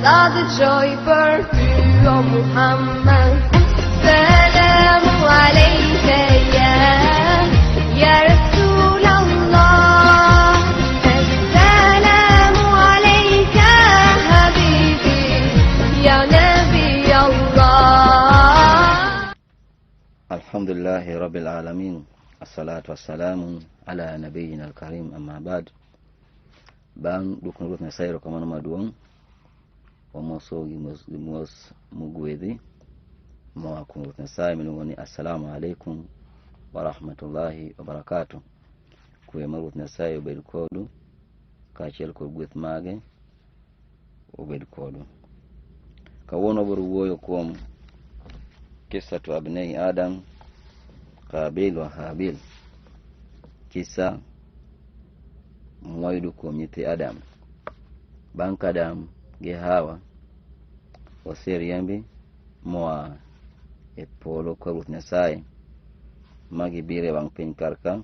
Ta dëgjoj për ty o Muhammed. Selamu alejke ya Rasul Allah. Selamu alejke habibi ya Nabi Allah. Alhamdulillahi rabbil alamin. Assalatu wassalamu ala nabiyina alkarim, amma ba'd. Bang' duoko ne Ruoth Nyasaye erokamano maduong', wamoso gi mos mogwedhi moa kuom Ruoth Nyasaye miluongo ni assalamu alaikum wa rahmatullahi wa barakatuh. Kwe mar Ruoth Nyasaye obed kodu kaachiel kod gweth mage obed kodu. Kawuono wabiro wuoyo kuom kisatu abnei Adam, Kabil wa Habil, kisa mwayudo kuom nyithi Adam. Bang' ka Adam gi Hawa oseriembi moa e polo kor Ruoth Nyasaye ma gibiro e wang' piny kar ka,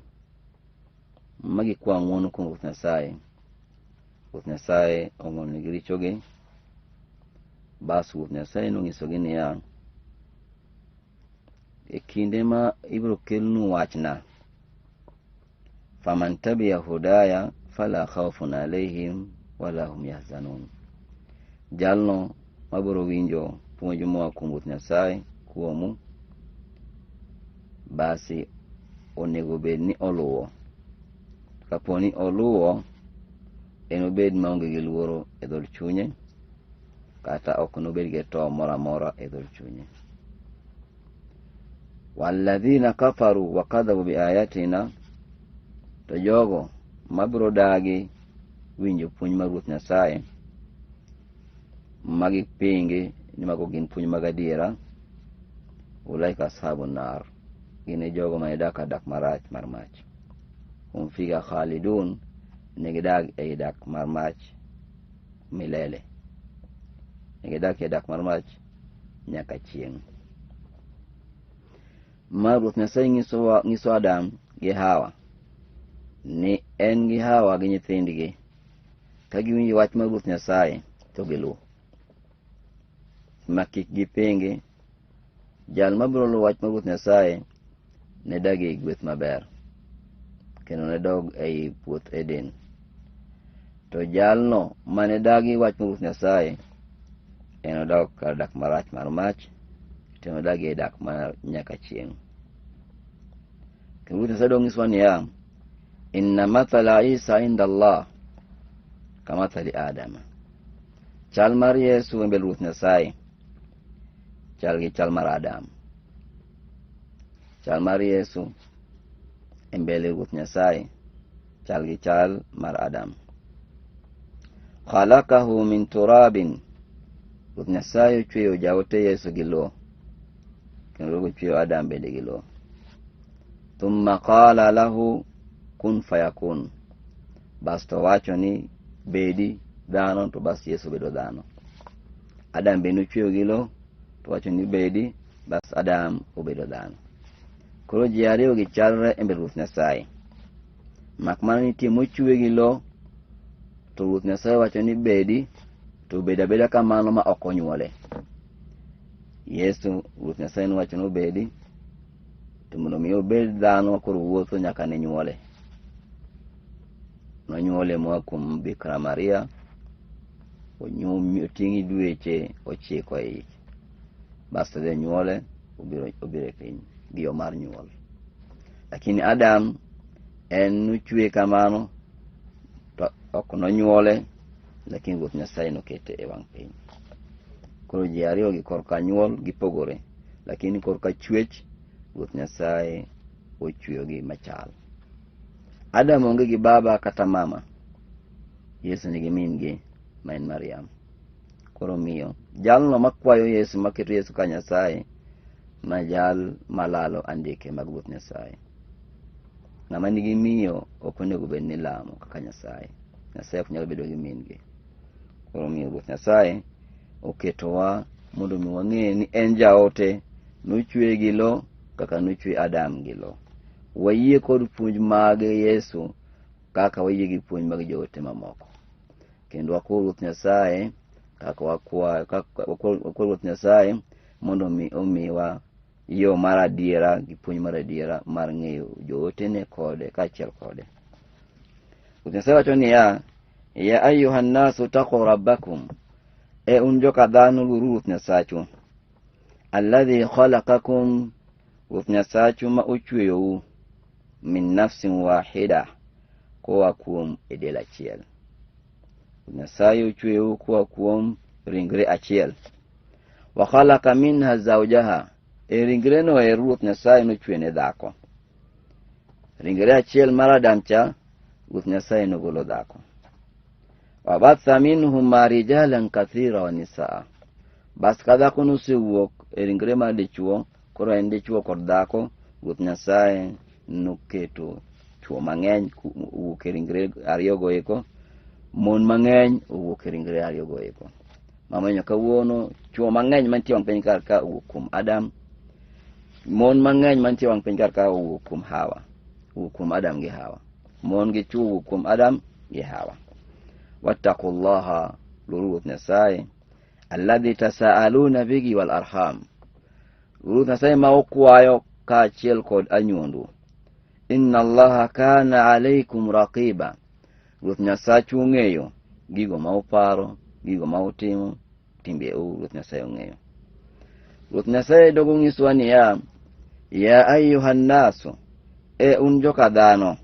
ma gikwa ng'wono kuom Ruoth Nyasaye. Ruoth Nyasaye ong'wononegi richogi. Bas Ruoth Nyasaye nonyisogi niya, e kinde ma ibiro kelnu wachna, faman tabi'a hudaya fala khawfun alayhim wala hum yahzanun. Jalno mabiro winjo puonj moa kuom Ruoth Nyasaye kuomu, basi onego bed ni oluwo. Kapo ni oluwo, enobed maonge gi luoro e dhod chunye, kata ok nobed gi to moro amora e dhod chunye. Walladhina kafaru wa kadhabu bi ayatina, to jogo mabiro dagi winjo puonj mar Ruoth Nyasaye, ma gipingi ni mago gin puonj mag adiera, ulaika ashabu nar, gin e jogo mane dak dak marach mar mach. Hum fiha khalidun, ne gidag ei dak mar mach milele, ne gidak e dak mar mach nyaka chieng'. Ma Ruoth Nyasaye nyiso Adam gi Hawa ni en gi Hawa gi nyithindgi ka giwinjo wach mar Ruoth Nyasaye to giluw, ma kik gipingi. Jal mabiro luwo wach mar Ruoth Nyasaye ne dag ei gweth maber kendo ne dog ei puoth Eden. To jalno mane dagi wach mar Ruoth Nyasaye enodog kar dak marach mar mach, to enodag ei dak mar nyaka chieng'. Kendo Ruoth Nyasaye dong nyisowa niya, inna mathala Isa inda Allah kamathali Adama. Chal mar Yesu e mbele Ruoth Nyasaye chal gi chal mar Adam. Chal mar Yesu e mbele Ruoth Nyasaye chal gi chal mar Adam. Khalaqahu min turabin. Ruoth Nyasaye ochweyo jaote Yesu gi lowo, kendo ochweyo Adam bende gi lowo. Thumma qala lahu kun fayakun. Bas to wacho ni bedi dhano, to bas Yesu bedo dhano. Adam bende ochweyo gi lowo, to wacho ni bedi, bas Adam obedo dhano. Koro ji ariyo gi chalre e mbele Ruoth Nyasaye. Mak mana nitie mochwe gi lowo, to Ruoth Nyasaye wacho ni bedi, to obedo abeda kamano ma ok onyuole. Yesu Ruoth Nyasaye nowacho ni obedi, to mondo mi obed dhano koro wuotho nyaka ne nyuole. Nonyuole moa kuom Bikra Maria, oting'i dweche 9 e ich. Bas to dhi nyuole, obiro e piny gi yo mar nyuol. Lakini Adam en nochwe kamano, to ok nonyuole, lakini Ruoth Nyasaye nokete e wang' piny. Koro ji ariyo gi korka nyuol gipogore, lakini korka chwech Ruoth Nyasaye ochweyogi machal. Adam onge gi baba kata mama, Yesu nigi min-gi ma en Mariam. Koro miyo jalno makwayo Yesu, maketo Yesu ka Nyasaye, ma jal malalo andike mag Ruoth Nyasaye. Ng'ama nigi miyo ok onego bed ni lamo kaka Nyasaye. Nyasaye ok nyal bedo gi min-gi. Koro miyo Ruoth Nyasaye oketowa mondo mi wang'e ni en jaote, nochweye gi lo kaka nochwe Adam gi lo. Wayie kod puonj mag Yesu kaka wayie gi puonj mag joote mamoko. Kendo wakwayo Ruoth Nyasaye Kaka wakwayo kaka wakwayo Ruoth Nyasaye mondo omiwa yo mar adiera gi puonj mar adiera mar ng'eyo jootene kode kaachiel kode. Ruoth Nyasaye wacho niya, ya ayuha nnasu taqu rabbakum, e un joka dhano luoro Ruoth Nyasachu, alladhi khalaqakum, Ruoth Nyasachu ma ochweyou min nafsin wahida, koa kuom e del achiel. Nyasaye ochweyou koa kuom ringre achiel. Wa khalaqa minha zawjaha, e ringreno e Ruoth Nyasaye nochwene dhako. Ringre achiel mar Adam cha, Ruoth Nyasaye nogolo dhako. Wa batha minhuma rijalan kathira wa nisaa. Bas ka dhako nosewuok e ringre mar dichuo, koro en dichuo kod dhako, Ruoth Nyasaye noketo chuo mang'eny owuok e ringre ariyogo eko, mon mang'eny owuok e ringre ariyogo eko. Mamenyo kawuono chuo mang'eny mantie wang' piny kar ka owuok kuom Adam, mon mang'eny mantie wang' piny kar ka owuok kuom Hawa, owuok kuom Adam gi Hawa. Mon gi chuo owuok kuom Adam gi Hawa. Wattaqullaha, luoro Ruoth Nyasaye, alladhi tasaaluna bihi wal arham, Ruoth Nyasaye ma ukwayo kaachiel kod anyuondu. Inna Allaha kana alaykum raqiba, Ruoth Nyasachu ong'eyo gigo ma uparo, gigo ma utimo, timbeu Ruoth Nyasaye ong'eyo. Ruoth Nyasaye dogo nyisowa niya, ya ayuha nnasu, e un joka dhano,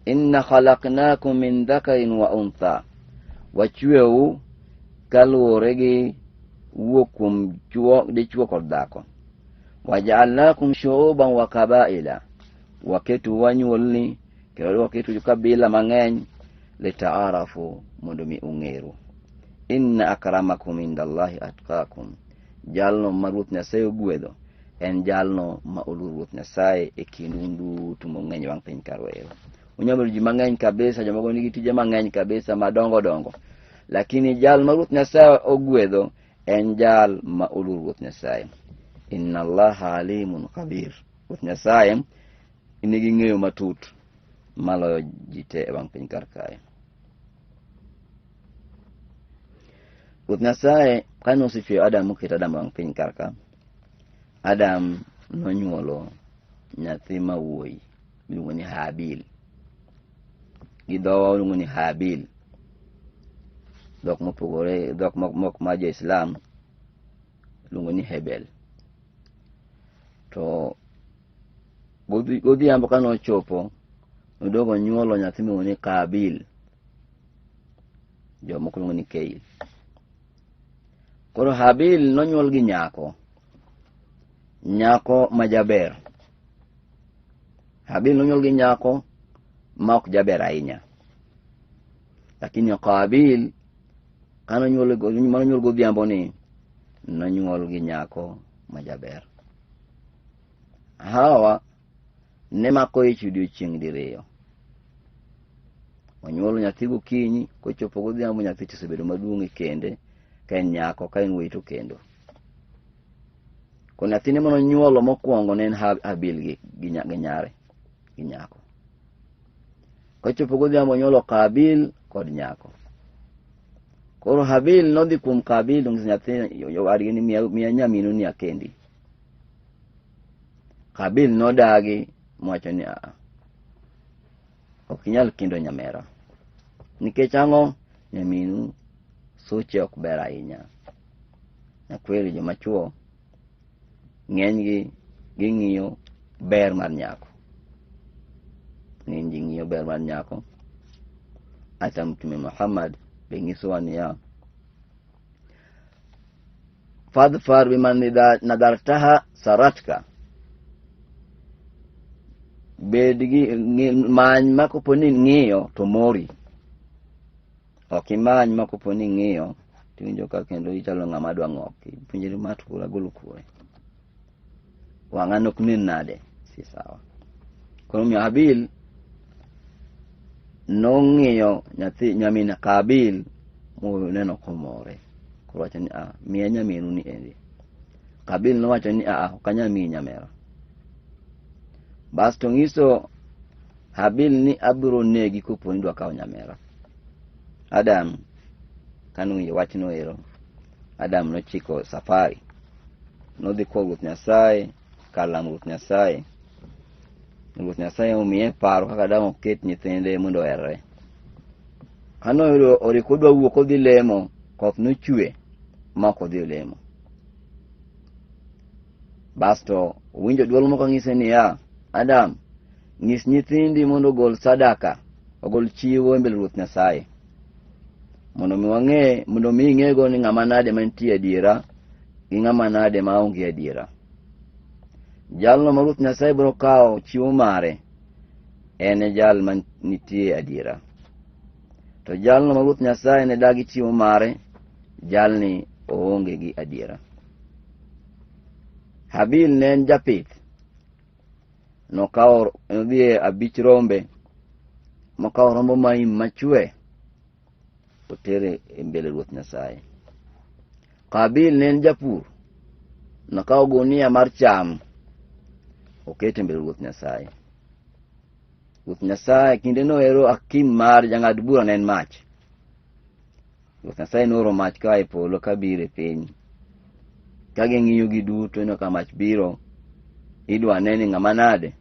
inna khalaqnakum min dhakarin wa untha, wachweu kaluwore gi wuok kuom chuo dichuo kod dhako. Wajaalnakum shuuban wa kabaila, waketu wanyuolni kendo waketu kabila mang'eny, litaarafu, mondo mi ung'eru. Inna akramakum indallahi atqakum, jalno ma Ruoth Nyasaye ogwedho en jalno ma oluoro Ruoth Nyasaye e kind un duto mong'eny wang' piny kar wero. Unyalo bedo ji mang'eny kabisa, jomoko nigi tije mang'eny kabisa madongo dongo, lakini jal ma Ruoth Nyasaye ogwedho en jal ma oluoro Ruoth Nyasaye. Inna Allaha alimun khabir, Ruoth Nyasaye nigi ng'eyo matut maloyo ji te e wang' piny kar kae. Ruoth Nyasaye kane osechweyo Adam moketo Adam e wang' piny kar ka, Adam nonyuolo nyathi ma wuoyi miluongo ni Habil. Gi dhowa waluongo ni Habil. Dhok mopogore, dhok mok ma jo-Islam luongo ni Hebel. To godhiambo kane ochopo, noduogo onyuolo nyathi miluongo ni Kabil. Jomoko luongo ni Kain. Koro Habil nonyuol gi nyako, nyako ma jaber. Habil nonyuol gi nyako ma ok jaber ahinya. Lakini Kabil kane onyuol godhiambo ni nonyuol gi nyako ma jaber. Hawa ne mako ich odiochieng' diriyo. Onyuolo nyathi gokinyi, kochopo godhiambo nyathi to osebedo maduong' e kende, ka en nyako, ka en wuoyi to kendo. Ko nyathine mane onyuolo mokwongo ne en Habil gi nyare, gi nyako. Kochopo godhiambo onyuolo Kabil kod nyako. Koro Habil nodhi kuom Kabil onyiso nyathi owadgi ni miya nyaminu ni akendi. Kabil nodagi mowacho ni aa, ok inyal kendo nyamera. Nikech ang'o? Nyaminu suche ok ber ahinya. Nakweri joma chuo ng'enygi ging'iyo ber mar nyako. Ng'eny ji ng'iyo ber mar nyako. Hata Mtume Muhammad be nyisowa niya, fadhfar biman nadartaha saratka, bed gi many ma kopo ni ng'iyo to mori. Ok imany ma kopo ni ng'iyo tiwinjo ka kendo ichalo ng'ama dwa ng'ok. Ipuonjri ma to koro agolo kure. Wang'a nok nen nade? Si sawa. Koro omiyo Habil nong'iyo nyathi nyamin Kabil moneno komore. Koro wacho ni a miya nyaminu ni endi. Kabil nowacho ni a ok anyal miyi nyamera. Bas to ng'iso Habil ni abiro negi kopo ni idwa kawo nyamera. Adam kane owinjo wachno ero Adam nochiko safari. Nodhi kwa Ruoth Nyasaye, kar lamo Ruoth Nyasaye. Ruoth Nyasaye omiye paro kaka dang' oket nyithinde mondo oherre. Kane oyudo oriko odwa wuok odhi lemo, koth nochwe ma ok odhi olemo. Basto owinjo dwol moko ng'ise niya, Adam, nyis nyithindi mondo ogol sadaka, ogol chiwo e mbele Ruoth Nyasaye. Mondo mi wang'e, mondo mi ing'ego ni ng'ama nade mantie adiera gi ng'ama nade ma onge adiera. Jalno ma Ruoth Nyasaye biro kawo chiwo mare en e jal ma nitie adiera. To jalno ma Ruoth Nyasaye ne dagi chiwo mare, jalni oonge gi adiera. Habil ne en japith. Nokawo nodhi e abich rombe, mokawo rombo maim machwe, otere e mbele Ruoth Nyasaye. Kabil ne en japur. Nokawo gunia mar cham, okete e mbele Ruoth Nyasaye. Ruoth Nyasaye kindeno ero akim mar jang'ad bura ne en mach. Ruoth Nyasaye nooro mach koa e polo kabiro e piny. Ka ging'iyo giduto ineno ka mach biro, idwa ne ni ng'ama nade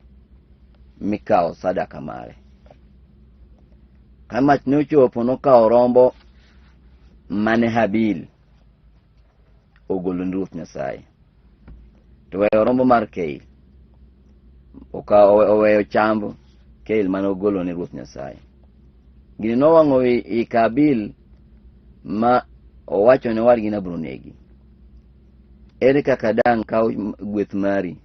mikawo sadaka mare. Ka mach ne ochopo nokawo rombo mane Habil ogolo ni Ruoth Nyasaye. To oweyo rombo mar Kain. Okawo oweyo chamb Kain mane ogolo ni Ruoth Nyasaye. Gini nowang'o i Kabil ma owacho ne wadgi ni abiro negi. Ere kaka dang' kaw gweth mari?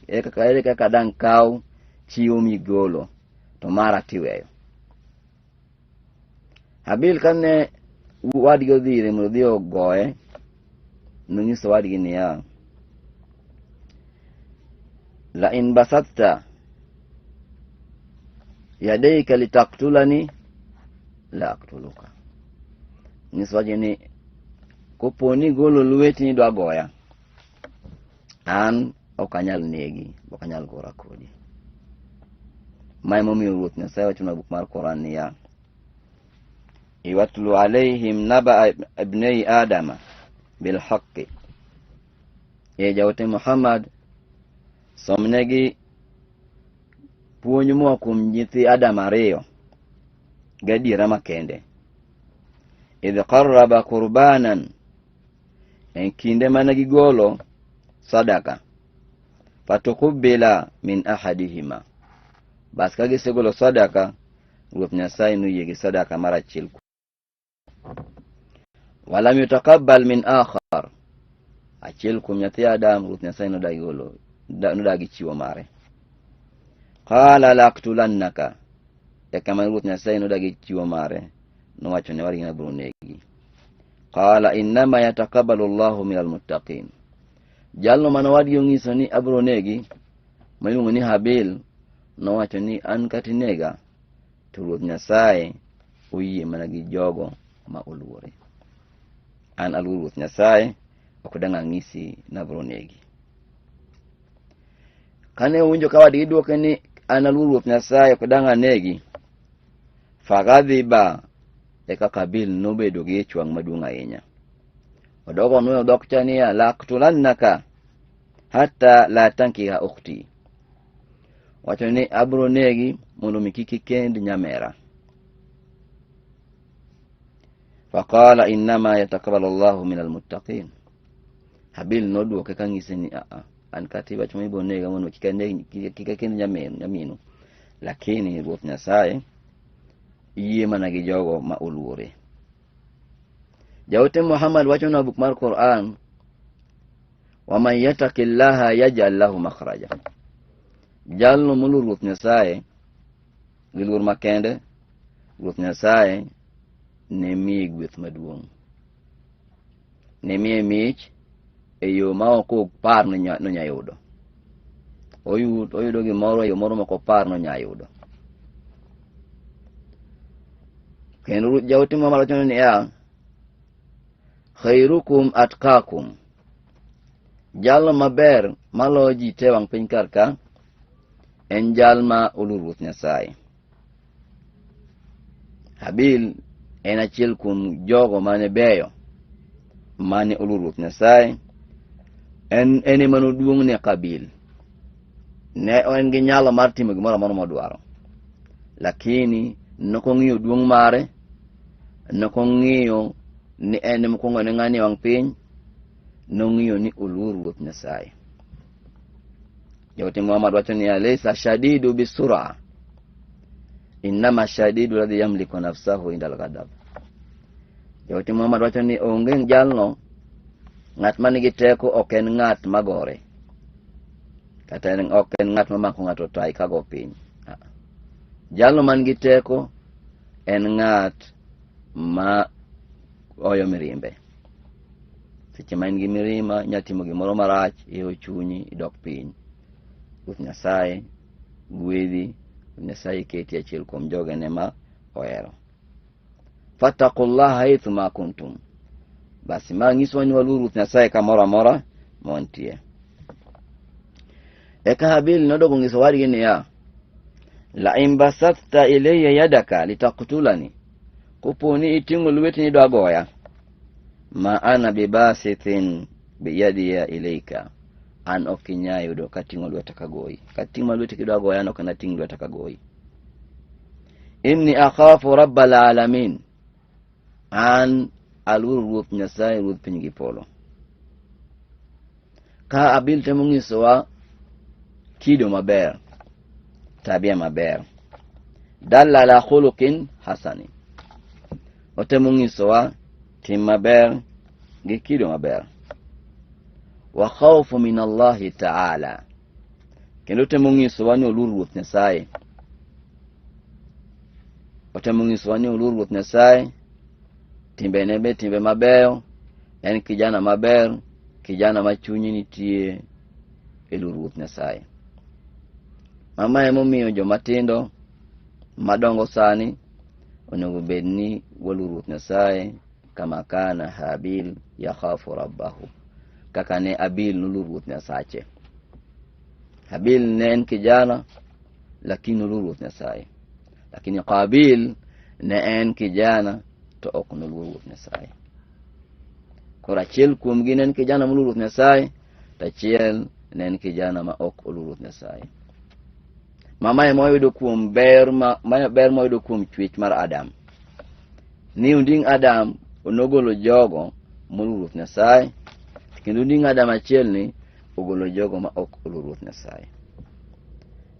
Ere kaka dang' kaw chiwo migolo to mara tiweyo? Habil kane wadgi odhi ire mondo odhi ogoye, nonyiso wadgi niya, la in basatta yadayka litaktulani la aktuluka. Nyiso wadgi ni kopo ni igolo lweti ni idwa goya, an ok anyal negi, ok anyal gora kodi. Ma emomiyo Ruoth Nyasaye wacho e buk mar Koran niya, iwatlu alayhim naba ibnai adama bilhaqi. E jaote Muhammad, somnegi puonj moa kuom nyithi Adam ariyo gadiera makende. Idh qarraba qurbanan, en kinde mane gigolo sadaka, fatuqubila min ahadihima. Bas ka gisegolo sadaka, Ruoth Nyasaye noyie gi sadaka mar achiel. Walam yutaqabbal min akhar, achiel kuom nyathi Adam, Ruoth Nyasaye nodagi golo, nodagi chiwo mare. Qala la aktulannaka, eka mane Ruoth Nyasaye nodagi chiwo mare, nowacho ne wadgi ni abiro negi. Qala innama yataqabbalu Allahu min almuttaqin. Jalno mane owadgi onyiso ni abiro negi, ma iluongo ni Habil, nowacho ni an kata inega, to Ruoth Nyasaye oyie mana gi jogo ma oluore. An aluoro Ruoth Nyasaye, ok dang' ang'isi ni abiro negi. Kane owinjo ka wadgi dwoke ni an aluoro Ruoth Nyasaye, ok dang' anegi, faghadhiba, eka Kabil nobedo gi ich wang' maduong' ahinya. Odogo nwoyo dhok cha niya, laktulannaka hatta la tankiha ukhti. Wacho ni abiro negi mondo mi kik ikend nyamera. Faqala innama yataqabbalu Allahu min almuttaqin. Habil nodwoke ka ng'ise ni aa, an kata iwacho ni ibiro nega mondo kik aneg kik akend nyaminu. Lakini Ruoth Nyasaye yie mana gi jogo ma oluore. Jaote Muhammad wacho na buk mar Quran, waman yattaqillaha yaj'al lahu makhraja. Jalno moluoro Ruoth Nyasaye gi luor makende, Ruoth Nyasaye ne miye gweth maduong'. Ne miye mich e yo ma ok opar nonya yudo. Oyudo gimoro e yo moro ma ok opar nonya yudo. Kendo jaote Muhammad wacho niya, khairukum atqakum. Jalno maber maloyo ji te wang' piny kar ka en jal ma oluoro Ruoth Nyasaye. Habil En achiel kuom jogo mane beyo mane oluoro Ruoth Nyasaye. En ema noduong' ne Kabil. Ne en gi nyalo mar timo gimoro amora modwaro, lakini nokong'iyo duong' mare, nokong'iyo ni en mokwongo ne ng'ani e wang' piny, nong'iyo ni oluor Ruoth Nyasaye. Jaote Muhammad wacho niya, laysa shadidu bisura innama shadidu ladhi yamliku nafsahu indal ghadab. Jaote Muhammad wacho ni onge jalno ng'at ma nigi teko ok en ng'at magore, kata en ok en ng'at mamako ng'ato tai kago piny. Jalno man gi teko en ng'at ma oyo mirimbe. Seche ma in gi mirima inyalo timo gimoro marach, iho chunyi idok piny. Ruoth Nyasaye gwedhi, Ruoth Nyasaye keti achiel kuom jogene ma ohero. Fattaqullaha haithu ma kuntum. Basi ma nyisowa ni waluor Ruoth Nyasaye kamoro amora ma wantie. Eka Habil nodogo nyiso wadgi niya, la in basatta ilayya yadaka litaktulani, kopo ni iting'o lwetini idwa goya, ma ana bibasithin biyadiya ilayka, an ok inyal yudo kating'o lweta kagoyi. Kating'o lweti kidwa goya, an ok anating' lweta kagoyi. Inni akhafu rabbal alamin, an aluoro Ruoth Nyasaye, Ruodh piny gi polo. Ka Abil temo nyisowa kido maber, tabia maber, dalla ala khuluqin hasani, otemo nyisowa tim maber gi kido maber. Wa khawfu min Allahi ta'ala, kendo otemo nyisowa ni oluor Ruoth Nyasaye. Otemo nyisowa ni oluor Ruoth Nyasaye, timbene be timbe mabeyo, en kijana maber, kijana ma chunye nitie e luor Ruoth Nyasaye. Mama emomiyo joma tindo madongo sani onego bed ni waluor Ruoth Nyasaye kama kana Habil yakhafu rabbahu, kaka ne Abil noluor Ruoth Nyasache. Habil ne en kijana lakini noluor Ruoth Nyasaye, lakini Qabil ne en kijana to ok noluor Ruoth Nyasaye. Koro achiel kuomgi ne en kijana moluor Ruoth Nyasaye, to achiel ne en kijana ma ok oluor Ruoth Nyasaye. Mama ema wayudo kuom ber ma ber ma wayudo kuom chwech mar Adam. Ni onding Adam nogolo jogo moluor Ruoth Nyasaye, kendo onding Adam achiel ni ogolo jogo ma ok oluor Ruoth Nyasaye.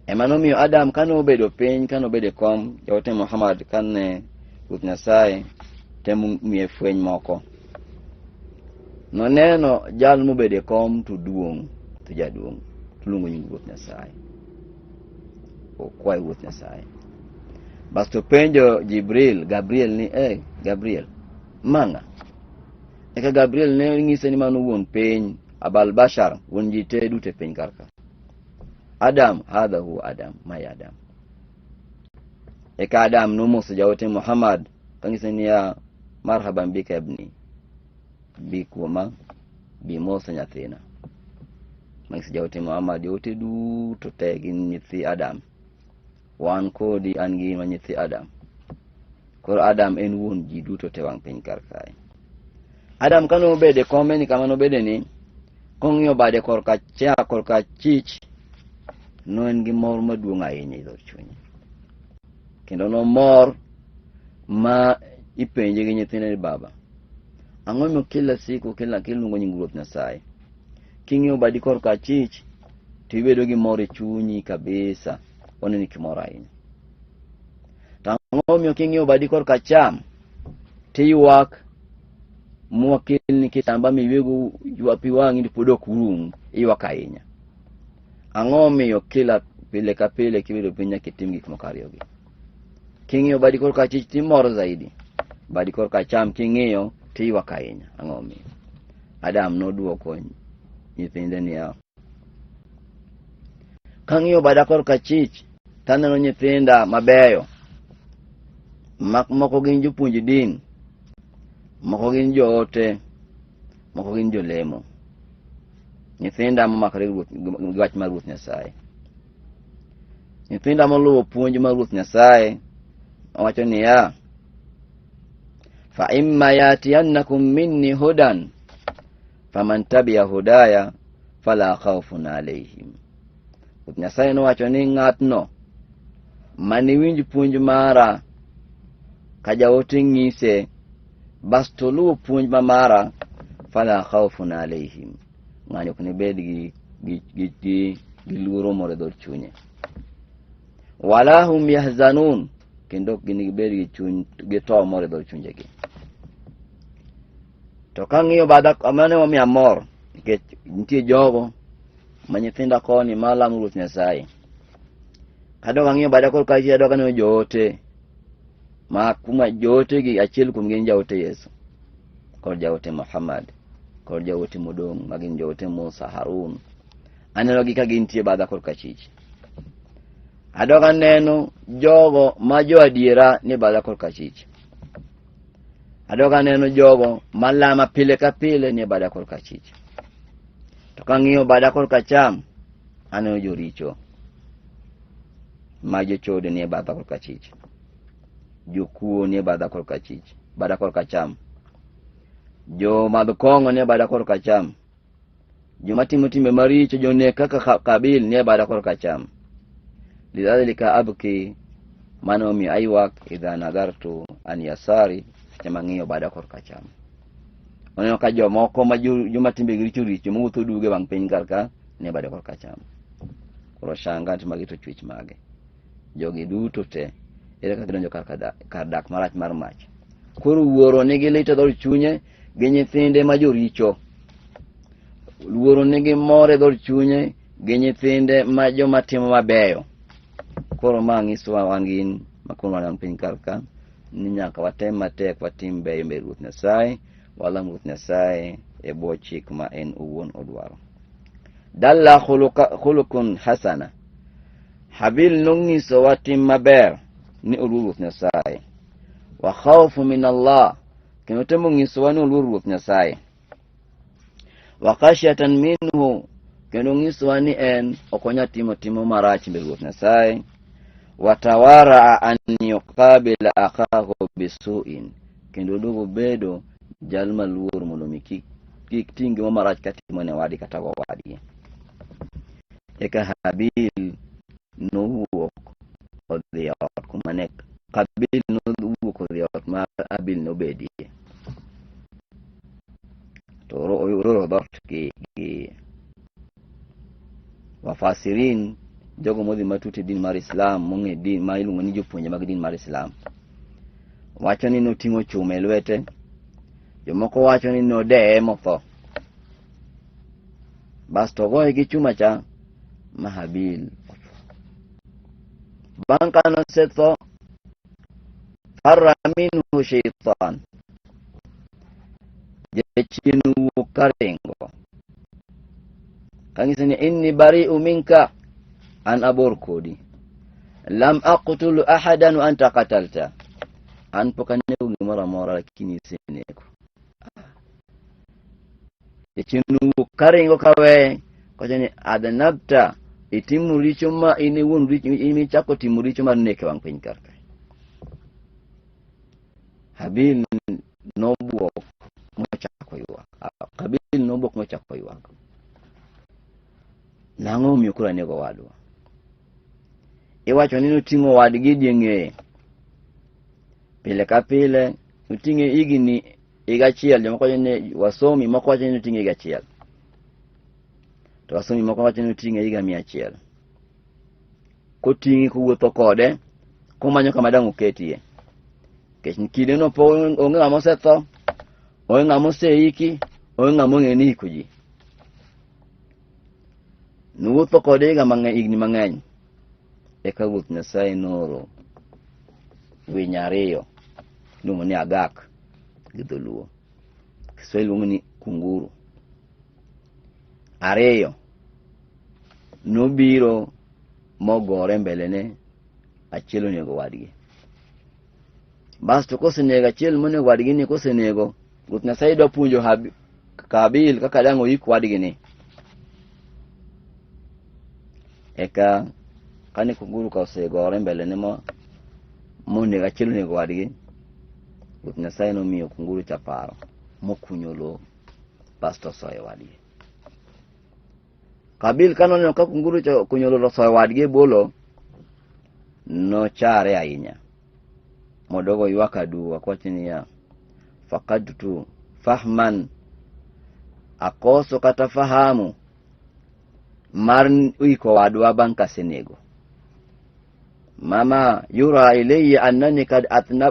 Ema nomiyo Adam kane obedo piny, kane obedo e kom, jaote Muhammad kane Ruoth Nyasaye temo miye fweny moko, noneno jal mobedo e kom to duong', to jaduong', to luongo nying Ruoth Nyasaye. Okwayo Ruoth Nyasaye. Bas to penjo Jibril, Gabriel ni, eh, Gabriel, mang'a? Eka Gabriel ne ng'ise ni mano wuon piny, Abal Bashar, wuon ji te duto e piny kar ka. Adam, hadha huwa Adam, may Adam. Eka Adam nomoso jaote Muhammad kang'ise niya, marhaban bika ibni, bi kuoma, bi moso nyathina. Manyiso jaote Muhammad, jote duto te gin nyithi Adam. Wan kodi an gi ma nyithi Adam. Koro Adam en wuon ji duto te wang' piny kar kae. Adam kane obedo e kome ni kama nobede ni, kong'iyo bade korka cha korka chich, no en gi mor maduong' ahinya e dhood chunye. Kendo nomor ma ipenje gi nyithinde ni baba, ang'o momiyo kila siku kila kiluongo nying Ruoth Nyasaye? King'iyo badi korka achich to ibedo gi mor e chunyi kabisa, oneni kimor ahinya. To ang'o momiyo king'iyo badi korka acham tiywak mwakelni kitamba miywego pi wang'i to pod ok rum, iywak ahinya. Ang'o momiyo kila pile ka pile kibedo piny nyaka itim gik moko ariyogi? King'iyo badi korka achich timor zaidi, badi korka acham king'iyo tiywak ahinya. Ang'o momiyo? Adam nodwoko nyithinde niya, kang'iyo bada korka achich taneno nyithinda mabeyo, moko gin jopuonj din, moko gin joote, moko gin jolemo. Nyithinda momakore gi wach mar Ruoth Nyasaye, nyithinda moluwo puonj mar Ruoth Nyasaye, owacho niya, Fa imma yatiyannakum minni hudan faman tabi'a hudaya fala khawfun alayhim. Ruoth Nyasaye nowacho ni ng'atno maniwinj puonj mara ka jaote ng'ise basto luwo puonj ma mara fala khawfun alayhim, ng'ani ok nibed gi luoro moro e dhood chunye, wala hum yahzanun, kendo ok ginibed gi chuny gi to moro e dhood chunjegi. To kang'iyo badha mano emomiyo amor nikech nitie jogo ma nyithinda koni ma lamo Ruoth Nyasaye. Kadok ang'iyo bada kor kachiel adok aneno joote ma kuma joote gi achiel kuom gin jaote Yesu kod jaote Muhammad kod jaote modong' ma gin jaote Musa, Harun. Aneno gi ka gintie badha kor kachich. Adok aneno jogo ma jo adiera ni badha kor kachich. Adok aneno jogo malama pile ka pile ni bada kor kachich. To kang'iyo bada kor kacham, aneno joricho ma jochode nie badha kor kachich. Jokuo nie badha kor kachich, bada kor kacham. Jomadh kong'o nie bada kor kacham. Joma timo timbe maricho, jonek kaka Kabil nie bada kor kacham. Lidhalika abki, mano omiyo aywak idha nadhartu an yasari, seche mang'iyo bada kor kacham. Oneno ka jomoko ma joma timbegi richo richo mawuotho duge wang' piny kar ka nie bada kor kacham. Koro shanga to magi to chwech mage. Jogi duto te ere kaka gidonjo kar dak marach mar mach. Koro wuoro nigi lit e dhood chunye gi nyithinde ma joricho. Wuoro nigi mor e dhood chunye gi nyithinde ma joma timo mabeyo. Koro ma nyisowa wan gin ma koro wan piny kar ka ni nyaka watem matek watim beyo mbele Ruoth Nyasaye, walam Ruoth Nyasaye e bwo chik ma en owuon odwaro. Dalla khulukun hasana. Habil nong'isowa tim maber ni oluor Ruoth Nyasaye. Wa khawfu min Allah, kendo temo ng'isowa ni oluor Ruoth Nyasaye. Wa khashyatan minhu, kendo ng'isowa ni en ok onyal timo timo marach mbele Ruoth Nyasaye. Wa tawaraa an yuqabila akahu bisuin, kendo oduogo bedo jal maluor mondo mi kik ting' gima marach katimo ne wadgi kata go wadgi. Eka Habil nowuok odhi e ot kuma ne Kabil nowuok odhi e ot ma Habil nobedie. To ororo dhoot gi wafasirin, jogo modhi matut e din mar Islam, mong'e din ma iluongo ni jopuonje mag din mar Islam, wacho ni noting'o chuma e lwete. Jomoko wacho ni nodeye motho. Bas to ogoye gi chuma cha ma Habil otho. Bang' ka nosetho, farra minhu shaitan, jachien owuok karingo kang'ise ni inni bari'u minka, an abor kodi, lam aqtulu ahadan wa anta qatalta, an pok anego gimoro amora lakini isenego. Jachien owuok karingo kaweye kowacho ni adhnabta, itimo richo ma in iwuon richo in ichako timo richo mar nek e wang' piny kar kae. Habil nobwok mochako ywak. Kabil nobwok mochako ywak. Nang'o omiyo koro anego owadwa? Iwacho ni noting'o owadgi e ng'eye. Pile ka pile noting'e higni higa achiel, jomoko wacho ni wasomi moko wacho ni noting'e higa achiel. To wasomi moko wacho ni noting'e higa 100. Koting'e kowuotho kode, komanyo kama dang' oketie. Nikech kindeno po onge ng'ama osetho, onge ng'ama oseiki, onge ng'ama ong'e ni iko ji. Nowuotho kode higa mang'eny, higni mang'eny. Eka Ruoth Nyasaye nooro winy ariyo iluongo ni agak gi dholuo. Kiswahili luongo ni kunguru. Ariyo nobiro mogore mbelene, achiel onego wadgi. Basto kosenego achiel monego wadgi ni kosenego, Ruoth Nyasaye dwa puonjo Kabil kaka dang' oik wadgi ni. Eka kane kunguru ka osegore mbelene mo monego achiel onego wadgi, Ruoth Nyasaye nomiyo kunguru cha paro mokunyo lowo basto osoyo wadgi. Kabil ka noneno ka kunguru cha okunyo lowo osoyo wadgi e bwo lowo, nochare ahinya. Modogo ywak aduwa kowacho niya, fakadtu fahman, akoso kata fahamu mar iko wadwa bang' kasenego. Mama yura ilayya annani kad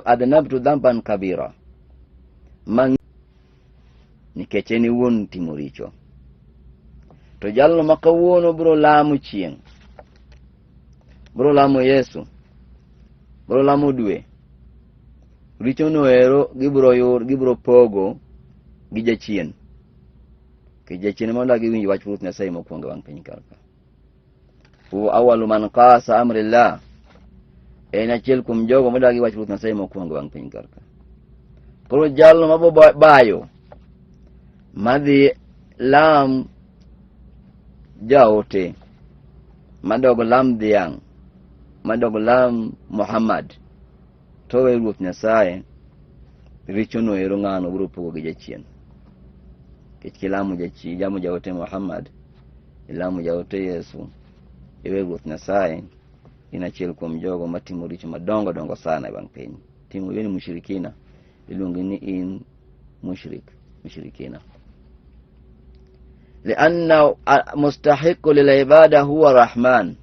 adhnabtu dhanban kabira, ma nikech en iwuon timo richo. To jalno ma kawuono biro lamo chieng', biro lamo Yesu, biro lamo dwe, richono ero gibiro yud, gibiro pogo gi jachien. Nikech jachien ema odagi winjo wach Ruoth Nyasaye mokwongo e wang' piny kar ka. Huwa awalu man qasa amrillah, en achiel kuom jogo modagi wach Ruoth Nyasaye mokwongo e wang' piny kar ka. Koro jalno mabo bayo madhi lam jaote, madog lam dhiang', madog lam Muhammad, to we Ruoth Nyasaye, richono ero ng'ano biro pogo gi jachien. Nikech kilamo jachien, ilamo jaote Muhammad, ilamo jaote Yesu, iwe Ruoth Nyasaye, in achiel kuom jogo matimo richo madongo dongo sana e wang' piny. Timo yoni mushrikina, iluongi ni in mushrik, mushrikina. Lianna mustahiqu lilibada huwa Rahman,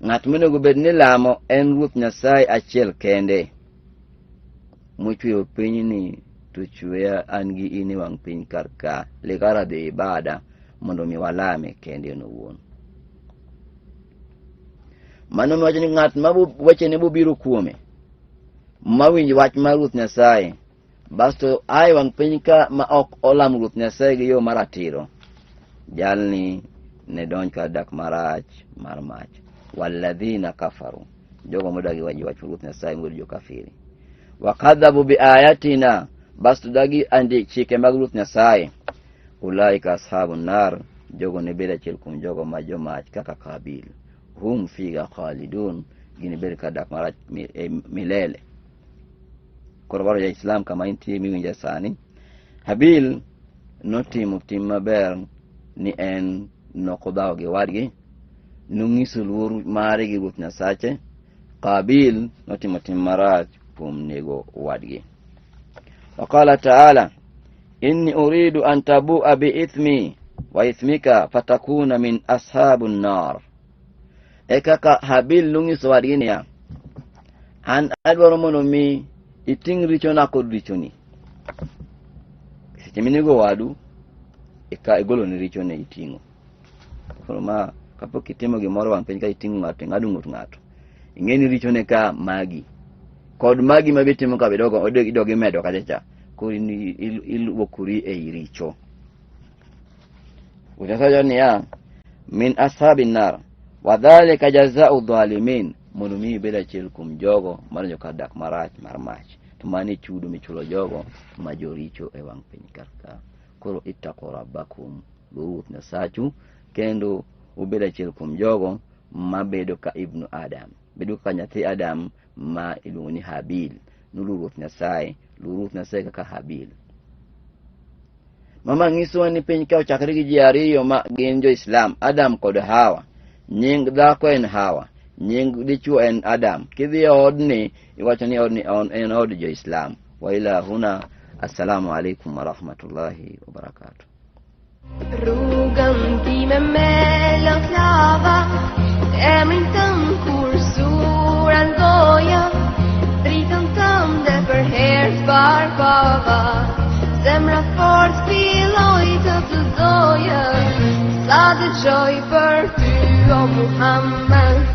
ng'at monego bed ni lamo en Ruoth Nyasaye achiel kende mochweyo pinyni to chweya an gi in e wang' piny kar ka ligharadhi ibada, mondo mi walame kende en owuon. Mano miwacho ni ng'at ma wechene bobiro kuome mawinj wach mar Ruoth Nyasaye basto a e wang' piny ka ma ok olamo Ruoth Nyasaye gi yo maratiro, jalni ne donj kar dak marach mar mach. Walladhina kafaru, jogo modagi wach Ruoth Nyasaye mobedo jokafiri, wakadhabu bi ayatina, basto dagi andi chike mag Ruoth Nyasaye, ulaika ashabu nar, jogo ne bed achiel kuom jogo ma jomach kaka Kabil, hum fiha khalidun, ginibed kar dak marach milele. Koro waro ja Islam kama intie miwinja sani, Habil notimo tim maber ni en nokodhawo gi wadgi, nong'iso luor mare gi Ruoth Nyasache. Kabil notimo tim marach kuom nego wadgi. Waqala ta'ala inni uridu an tabua biithmi wa ithmika fatakuna min ashabu nar. E kaka Habil nong'iso wadgi niya, an adwaro mondo mi iting' richona kod richoni. Seche minego wadu, eka igolone richone iting'o. Koro ma kapok itimo gimoro wang' piny ka iting'o ng'ato, ing'ado ng'ut ng'ato, ing'e ni richone ka magi kod magi ma bitimo ka bidogo idog imedo kacha cha, koro in iluokori ei richo. Nyasaye niya, min ashabi nar wa dhalika jazau dhalimin, mondo mi ibed achiel kuom jogo madonjo kar dak marach mar mach. To mano e chudo michulo jogo ma joricho e wang' piny kar ka. Koro ittaqu rabbakum, luor Ruoth Nyasachu, kendo ubed achiel kuom jogo mabedo ka Ibnu Adam, bedo kaka nyathi Adam ma iluongo ni Habil. Noluoro Ruoth Nyasaye, luor Ruoth Nyasaye kaka Habil. Mama nyisowa ni piny ka ochakre gi ji ariyo ma gin jo-Islam, Adam kod Hawa. Nying dhako en Hawa, nying dichuo en Adam. Kidhi e odni, iwacho ni odni en od jo-Islam. Wa ila huna, assalamu alaikum wa rahmatullahi wa barakatuh. Rrugën time me lot lava, emrin tënd kur s'u angoja, dritën tënde për herë të parë pava, zemra fort filloi të të doja, sa dëgjoj për ty o Muhammed.